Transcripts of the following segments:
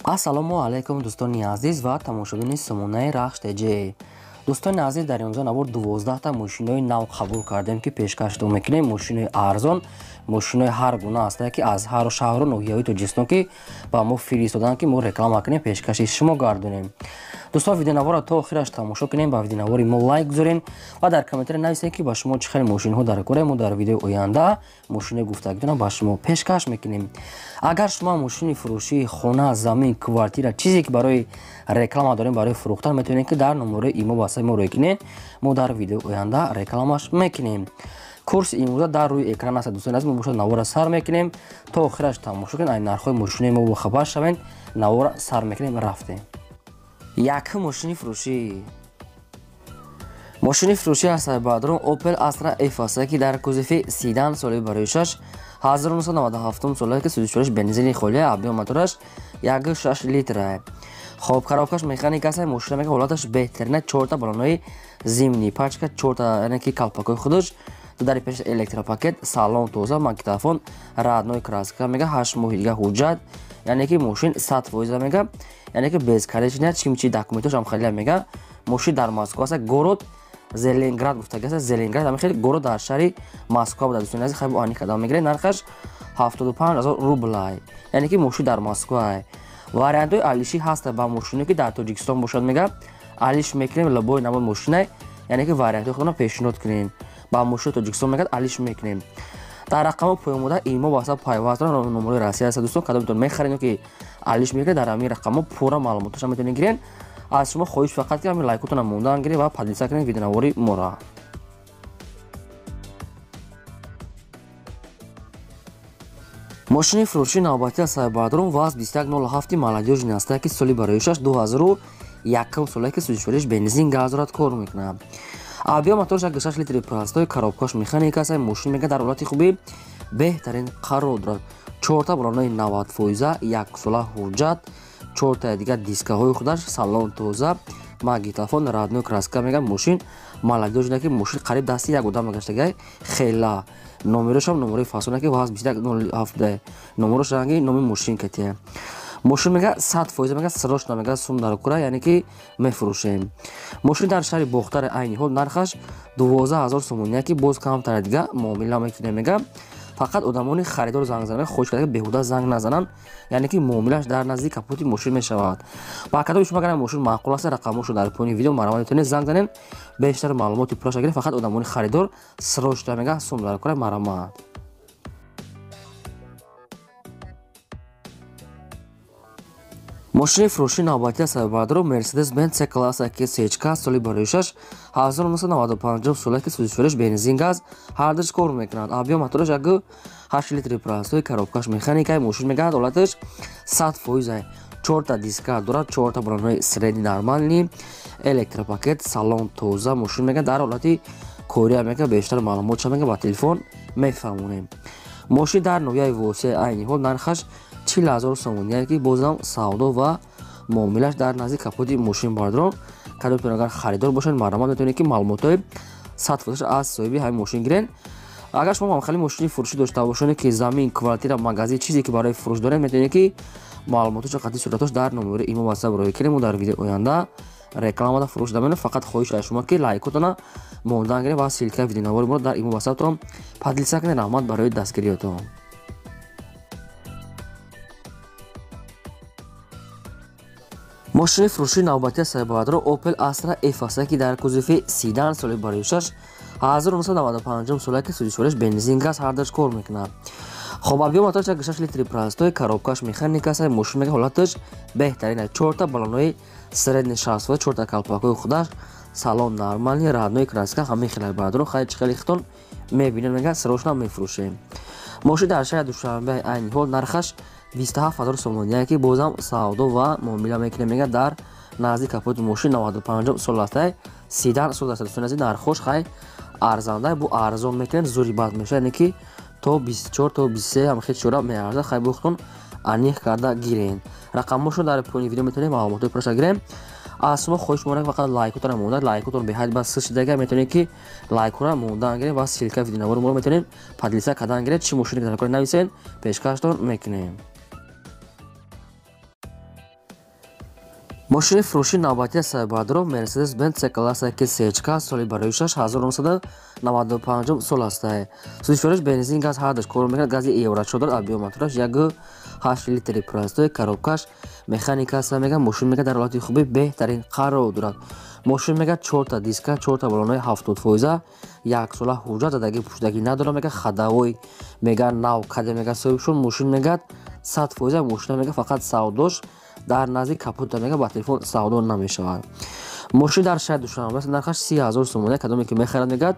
Ассалому алайкум, дӯстони азиз ва тамошобини сомонаи Рахш ТЖ. Дӯстони азиз, дар имрӯза навор 12та мошинои нав қабул кардем, ки пешкаштон мекунем. Мошинои арзон, мошинои ҳар гуна ҳастанд, ки аз ҳар шаҳру ноҳияҳои Тоҷикистон ки ба мо фиристоданд, ки мо реклама кунем, пешкаши шумо гардонем. Дӯстон, видеонаворро то охираш тамошо кунем, ба видеонавори мо лайк гузорем ва дар комментария нависем, ки ба шумо чӣ хел мошинҳо дар кора. Мо дар видеои оянда мошинои гуфтагитона ба шумо пешкаш мекунем. Агар шумо мошини фурӯшии хона, замин, квартира, чизе ки барои реклама дорем, барои фурӯхтан, метавонед, ки дар номерои имо васаи мо рӯй кунед. Мо дар видеои оянда рекламаш мекунем. Курси имрӯза дар рӯи экран аст. Дӯстони азиз, мо бошад навора сар мекунем, то охираш тамошо кунед, ай нархҳои мошинои мо бохабар шавед. Навора сар мекунем, рафтем. Якум мошини фурӯшӣ. Мошини фурӯшӣ аст, баъдрон, Opel Astra F аст, ки дар кузови седан, соли барои 1997 сола, ки сӯзишвориш бензини холия, объём мотораш 1,6 литра. Хоб, коробкаш механика аст. Мошина мега ҳолаташ беҳтарина, чорта балонои зимний, пачка чорта, яъне ки калпакҳои худаш, дари пеш электропакет, салон тоза, магнитофон родной краска, мега 8 моҳи дига ҳуҷҷат, яъне ки мошин 100%, мега, яъне ки без колечня, чимчи документош ҳам хеле. Мега мошин дар Москва аст, город Зеленград гуфтаги аст. Зеленград ҳами хеле город дар шаҳри Москва буда. Дӯстони азиз, хайбу ани кадам мегиред, нархаш 75 000 рублай, яъне ки мошин дар Москва. Вариантҳои алишӣ ҳаста ба мошине, ки дар Тоҷикистон бошад, мега алиш мекунем любой намуд мошинай, яъне ки вариантҳои худро пешниҳод кунем. Ба мошини Тоҷикистон мегӯяд, алиш мекунем. Дар рақамҳо поёмода имо васап пайваст дорам, номерои Россия аст. Дӯстон, кадомтон мехаред ки алиш мекунед, дар ҳамин рақамҳо пурра маълумоташа метавонед гиред. Аз шумо хоҳиш фақат, ки ҳамин лайкотона мондан гиред ва поделиться кунед видеонавори моро. Мошини фурӯшии навбатӣ аз сайбардрон ВАЗ 2107 молодёжный аст, ки соли бароишаш 2001 соле, ки сӯзишвориш бензин, газ дорад, кор мекунад. Объём мотораш 6 литри простой, коробкаш механика аст. Мошин мега дар ҳолати хуби беҳтарин қарор дорад, чорта балонои 90%, яксола ҳуҷҷат, чортаи дигар дискаҳои худаш, салон тоза, магнитофон родной краска. Мега мошин молодёжный, ки мошин қариб дасти як одам гаштагай, хела номерошам номерои фасона, ки ВАЗ 2107 номерош ранги номи мошин катия. Мошин мега 100%, мега срочно, мега сум дар кура, яъне ки мефурӯшем. Мошин дар шаҳри Бохтари, айни ҳол нархаш 12 000 сомонӣ, ки боз камтар дига муомила мекунем. Мега фақат одамони харидор занг зананд, хоҳиш карда, беҳуда занг назананд, яъне ки муомилаш дар назди капоти мошин мешавад. Ба кадоми шумо агар мошин маъқул аст, рақамҳошо дар поёни видео марҳамат, метавонед занг занед, бештар маълумоти пурраша гиред. Фақат одамони харидор срочно, мега сум дар кура, марҳамат. Мошини фурӯшии навбатӣ аз сабабардоро Мерседес Бенз С класса, ки сечка, соли бароишаш 1995 сола, ки сӯзишвориш бензин, газ ҳардуш кор мекунад. Объём мотораш 1,8 литри простой, коробкаш механикай. Мошин мегӯяд ҳолаташ 100%, чорта диска дорад, чорта балонои средний нормальный, электропакет, салон тоза. Мошин мегӯяд дар ҳолати кория, мега бештар маълумотша мега ба телефон мефаҳмонем. Мошин дар ноҳияи Восе, айни ҳол нархаш 40 000 сомонӣ, ки бозам савдо ва муомилаш дар назди капоти мошин. Бардорон, кадомтон агар харидор бошед, марҳамат, метавонед, ки маълумотҳои 100% аз соҳиби ҳамин мошин гиред. Агар шумо ҳамхели мошини фурӯшӣ дошта бошед, ки замин, квартира, магазин, чизе ки барои фурӯш доред, метавонед, ки маълумотошо қатъи суратош дар номери имо ватсап роҳӣ кунем. Мо дар видеои оянда рекламада фурӯш дамем. Фақат хоҳиш аз шумо, ки лайкотона мондан гиред ва ссылкаи видеонавори моро дар имо ватсаптон поделиться кунед. Раҳмат барои дастгириётон. Мошини фурӯшии навбатии сайбаадро Opel Astra F аст, ки дар кузови седан, соли бароишаш 1995 сола, ки сӯзишвориш бензин, газ ҳардуш кор мекунад. Хоб, объём мотораш 6 литри простой, коробкаш механика аст. Мошин мега ҳолаташ беҳтарин, чорта балонои средний 60, чорта калпакҳои худаш, салон нормальный, родной краска, ҳамин хелай. Бардорон, хайр, чӣ хеле хитон мебинед, мега срочно мефурӯшем. Мошин дар шаҳри Душанбе, айни ҳол нархаш 27 000 сомонӣ, ки бозам савдо ва муомила мекунем. Мега дар назди капоти мошин 95 сол астай, седан сол аст. Дӯстони азиз, нархош хай арзанда, бу арзон мекунем, зури бад мешавад, яъне ки то 24, то 23 ҳам хел чора меарзад. Хай бухтон аниқ карда гирен. Рақамҳошро дар поёни видео метавонем маълумотҳои пурраша гирем. Аз шумо хоҳиш мекунам, фақат лайкотонро монда, лайкотон беҳад бас шидага, метавонед, ки лайкҳоро мондан гирем ва ссылка видеонавори моро метавонем поделиться кардан гиред. Чӣ мошине ки дар кор, нависен, пешкаштон мекунем. Мошини фурӯши навбатии сайбардорон Mercedes-Benz C-класса ки сечка соли барои 1995 сол ҳастае. Сӯзишвориш бензин газ ҳардаш кор мекунад, гази евро 4 дорад, объём мотораш 1.8 литри простой, коробкаш механика аст мега, мошин мега дар ҳолати хуби беҳтарин қарор дорад. Мошин мега 4та диска, 4та баллонаи 70%, як сола ҳуҷҷат задагӣ пӯшидагӣ надорад мега, ходовой мега нав каде мега соҳибшон. Мошин мега 100% мошина мега фақат савдош дар назди капота мега ба телефон савдо намешавад. Мошин дар шаҳри Душанбе аст, нархаш 30 000 сомонӣ. Кадоме ки мехарад мегӯяд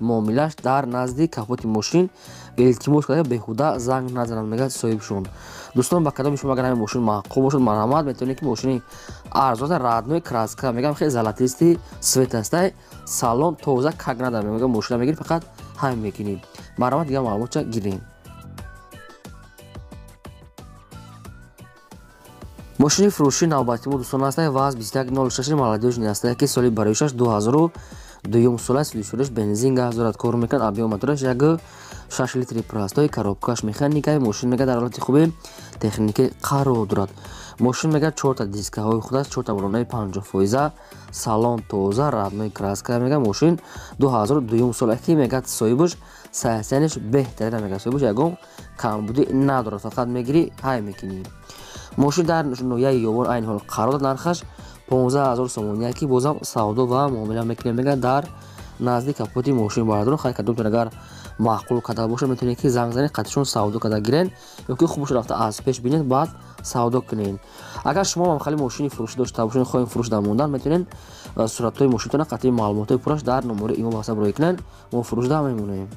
муомилаш дар назди капоти мошин, илтимос карда беҳуда занг назананд мегӯяд соҳибшон. Дӯстон, ба кадоми шумо агар ҳамин мошин маъқул бошад, марҳамат, метавонед ки мошини арзон, родной краска мегӯям, хеле золотистый цвет ҳастай, салон тоза, как надорад мегӯям, мошина мегирӣ фақат ҳамин мекунӣ. Марҳамат, дигар маълумотча гирем. Мошини фурӯшии навбатии мо, дӯстон, ҳастае ВАЗ 2106 молодёжный ҳастае, ки соли барои 2002 сола, сӯзишвориш бензин газ дорад, кор мекунад, объём мотораш 1.6 литри простой, коробкаш механикаи. Мошин мега дар ҳолати хуби техникӣ қарор дорад. Мошин мега 4та дискаҳои худаш, 4та баллонаи 50%, салон тоза, родной краска мега. Мошин 2002 сола ки мега соҳибаш состоянияш беҳтарина мега, соҳибаш ягон камбудӣ надорад, фақат мегирӣ ҳай мекунӣ. Мошин дар ноҳияи Ёвон айни ҳол қарор дорад, нархаш 15 000 сомонӣ, ки бозам савдо ва муомила мекунем мега дар назди капоти мошин. Бардорон, хайр, кадомтон агар маъқул карда бошад, метавонед ки занг занед, қатишон савдо карда гирен ё ки хуб рафта аз пеш бинед, баъд савдо кунед. Агар шумо ҳам хеле мошини фурӯшӣ дошта бошед, хоҳем фурӯш дар мондан, метавонед суратҳои мошинтона қатъи маълумотҳои пурраш дар номери имо васап роҳӣ кунед, мо фурӯш да мемонем.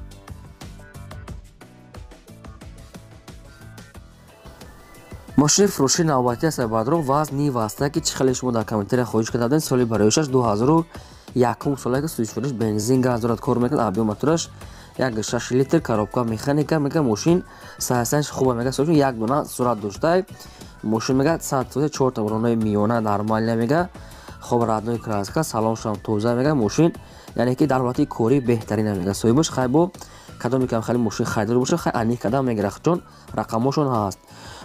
Мошини фурӯшии навбатӣ аст бадрон ВАЗ Нива аст, ки чӣ хеле шумо дар комментария хоҳиш карда будед. Соли бароишаш 2001 сола, ки сӯзишвориш бензин газ дорад, кор мекунад, объём мотораш 1.6 литр, коробка механика мега. Мошин состоянияш хуба мега, соҳибшон як дона сурат доштай. Мошин мега 100%, 4та баллонаи миёна нормально мега, хоб родной краска, салоншам тоза мега. Мошин яъне ки дар ҳолати корӣ беҳтарина мега соҳибаш. Хай, бо кадоме ки хеле мошин харидор бошад, хай аниқ кадам мегирад, чун рақамҳошон ҳаст.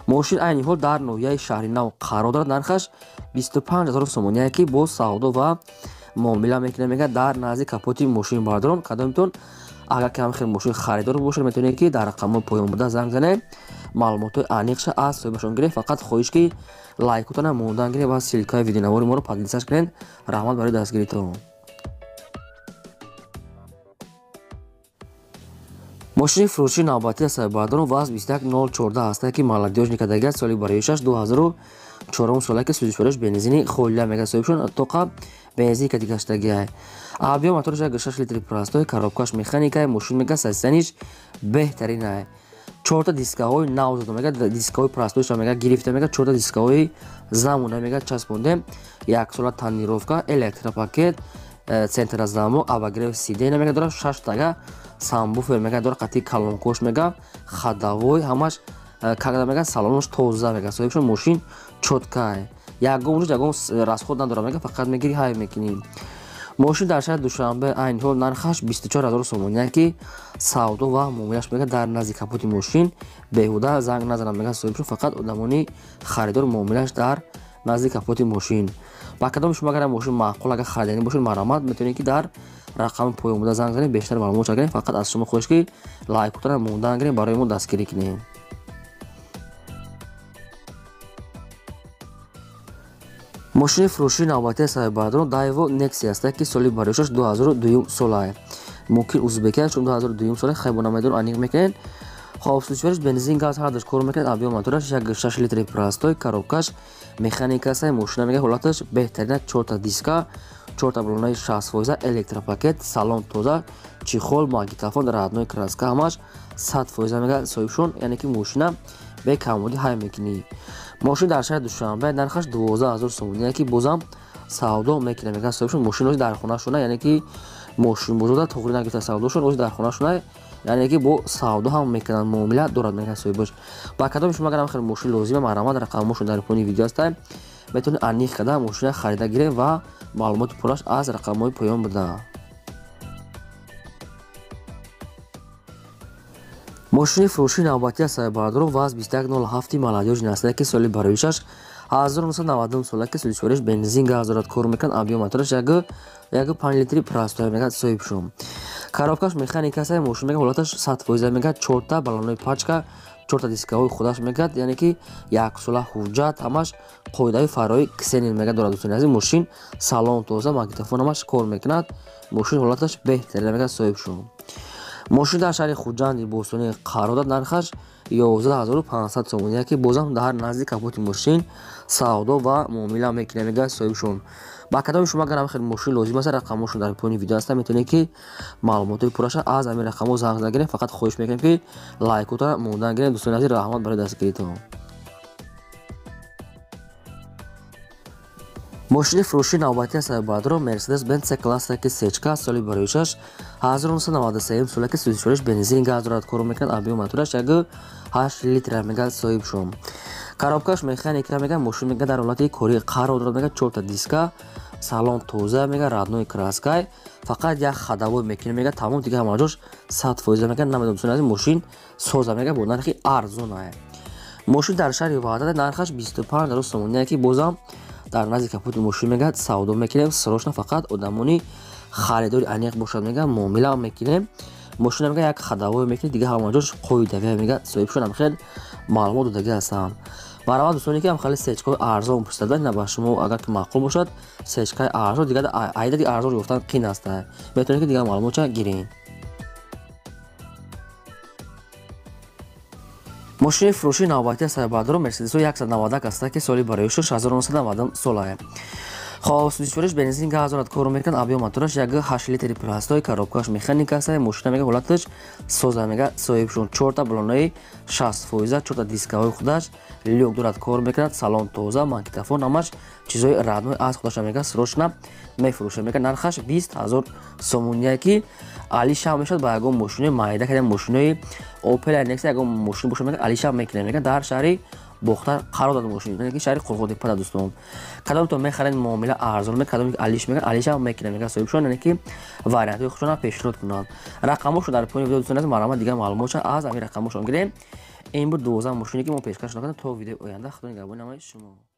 Мошин айни ҳол дар ноҳияи Шаҳри Нав қарор дорад, нархаш 25 000 сомоние, ки бо савдо ва муомила мекунад мега дар назди капоти мошин. Бардорон, кадомитон агар кам хел мошин харидор бошад, метавонед ки дар рақамҳои поён буда занг занед, маълумотҳои аниқша аз соҳибашон гиред. Фақат хоҳиш ки лайкотона мондан гиред ва ссылкаи видеонавори моро поделиться кунед. Раҳмат барои дастгиритон. Мошини фурӯшии навбатии сайбардорон ВАЗ 21014 ҳастае, ки молодёжный кадагия, соли бароишаш 2004 сола, ки сӯзишвориш бензини холия мега, соҳибшон тоқа бензин кадигаштагиай. Объём мотораш 1.6 литри простой, коробкаш механикай. Мошин мега состоянияш беҳтаринай, 4та дискаҳои нав зада мега, дискаҳои простойша мега гирифта мега, 4та дискаҳои замона мега часпондем, як сола тонировка, электропакет, центрозамок, обогрев сиденья мега дорад, шаштага сабвуфер мега дорад, қатъи колонкош мега, ходовой ҳамаш когда мега, салонош тоза мега, соҳибшон мошин чёткай, ягон рӯз ягон расход надорад мега, фақат мегирӣ ҳай мекунӣ. Мошин дар шаҳри Душанбе айни ҳол нархаш 24 000 сомоние, ки савдо ва муомилаш мега дар назди капоти мошин, беҳуда занг назанад мега соҳибшон, фақат одамони харидор муомилаш дар назди капоти мошин. Ба кадоми шумо агар мошин маъқул, агар хариданӣ бошед, марҳамат, метавонед ки дар рақами поён буда занг занед, бештар маълумот гиред. Фақат аз шумо хоҳиш ки лайкотона мондан гиред, барои мо дастгирӣ кунед. Мошини фурӯшии навбатии соҳиббардорон Daewoo Nexia аст, ки соли бароишаш 2002 солае, мумкин узбекия, чун 2002 сола, хайбо намедонам, аниқ мекунед. Хоб, сӯзишвориш бензин газ ҳардаш кор мекунад, объём мотораш 1.6 литри простой, коробкаш механика аст. Мошина мега ҳолаташ беҳтарина, 4та диска, 4та баллонаи 60%, электропакет, салон тоза, чехол, магнитофон, родной краска, ҳамаш 100% мега соҳибшон, яъне ки мошина бекамбудӣ ҳай мекунӣ. Мошин дар шаҳри Душанбе нархаш 12 000 сомоние, ки бозам савдо мекунад мега соҳибшон. Мошин ози дар хонашона, яъне ки мошин бозода тоғри нагирифта савдошон, ози дар хонашона, яъне ки бо савдо ҳам мекунанд, муомила дорад мега соҳибаш. Ба кадоми шумо агар хеле мошин лозима, марҳамат, рақамҳошон дар поёни видео ҳастанд, метавонед аниқ карда мошина харида гиред ва маълумоти пурраш аз рақамҳои поён буда. Мошини фурӯшии навбатии соҳиббардорон ВАЗ 2107 молодёжный аст, ки соли бароишаш 1990 сола ки сӯзишвориш бензин газ дорад кор мекунад, объем мотораш 1.5 литри простой мегӯяд соҳибшон. Коробкаш механика аст, мошин мегӯяд ҳолаташ 100% мегӯяд, 4та баллонои пачка, 4та дискаҳои худаш мегӯяд, яъне ки яксола ҳуҷҷат, ҳамаш қоидаи фаррои ксенин мегӯяд дорад дӯстони азиз. Мошин салон тоза, магнитофон ҳамаш кор мекунад, мошин ҳолаташ беҳтарин мегӯяд соҳибшон. Мошин дар шаҳри Хуҷанди бостонӣ қарор дорад, нархаш 11500 сомонӣ, ки бозам дар назди капоти мошин савдо ва муомила мекунад мегӯяд соҳибшон. Ба кадоми шумо агар хел мошин лозим аст, рақамҳошон дар поёни видео ҳастанд, метавонед ки маълумотҳои пурраша аз ҳамин рақамҳо занг зада гиред. Фақат хоҳиш мекунем ки лайкотро мондан гиред. Дӯстони азиз, раҳмат барои дастгиритон. Мошини фурӯшии навбатӣ аст баъдро Mercedes-Benz C-класса ки сечка соли 2006 1993 сола ки сӯзишвориш бензин газ дорад кор мекунад, объем мотораш 1.8 литр мегӯяд соҳибшон. Коробкаш механика мегӯяд, мошин мегӯяд дар ҳолати корӣ қарор дорад, мегӯяд 4та диска, салон тоза мегӯяд, родной краскай, фақат як ходовой мекунад мегӯяд, тамом дига ҳама ҷош 100% мегӯяд. Намедонам дӯстони азиз, мошин соза мегӯяд бо нархи арзон. Мошин дар шаҳри Ваҳдат нархаш 25000 сомонӣ, ки бозам дар назди капоти мошин мегӯяд савдо мекунем, срочно фақат одамони харидори аниқ бошад мегӯяд муомила мекунем. Мошина мегӯяд як ходовой мекунед, дига ҳама ҷош қоидавия мегӯяд соҳибшон ҳам хел маълумот додагӣ ҳастанд. Баравад дӯстоне ки ҳам хеле сечкаҳои арзон пурсида, на ба шумо агар ки маъқул бошад сечкаи арзон, дигар айдади арзон ёфтан қин аст, метавонед ки дигар маълумотча гиред. Мошини фурӯшии навбатӣ аст баъдро Mercedes 191 аст ки соли 2006 1990 сола. Хоб, сӯзишвориш бензин газ дорад кор мекунад, объем мотораш 1.8 литри простой, коробкаш механика аст, мошина мегӯяд ҳолаташ соза мегӯяд соҳибшон, 4та баллонои 60%, 4та дискаҳои худаш, люк дорад кор мекунад, салон тоза, магнитофон ҳамаш чизҳои родной аз худаш мегӯяд срочно мефурӯшад мегӯяд. Нархаш 20000 сомонӣ, ки алиша мешавад ба ягон мошинои майда кардем, мошинои Opel Nexia ягон мошин бошад мегӯяд алиша мекунад мегӯяд. Дар шаҳри Бохтар қарор дорад мошин, яъне ки шаҳри Қурғонтеппа дӯстон. Кадомтон мехаред муомила арзон мекунад, кадоме ки алиш мегӯяд алиша мекунад мегӯяд соҳибшон, яъне ки вариантҳои худшонро пешниҳод кунанд. Рақамҳошон дар поёни видео дӯстон аст, марҳамат дигар маълумотша аз ҳамин рақамҳошон гирем. Ин буд 12 мошине ки мо пешкаш накардем. То видеои оянда Худо нигаҳбони ҳамаи шумо.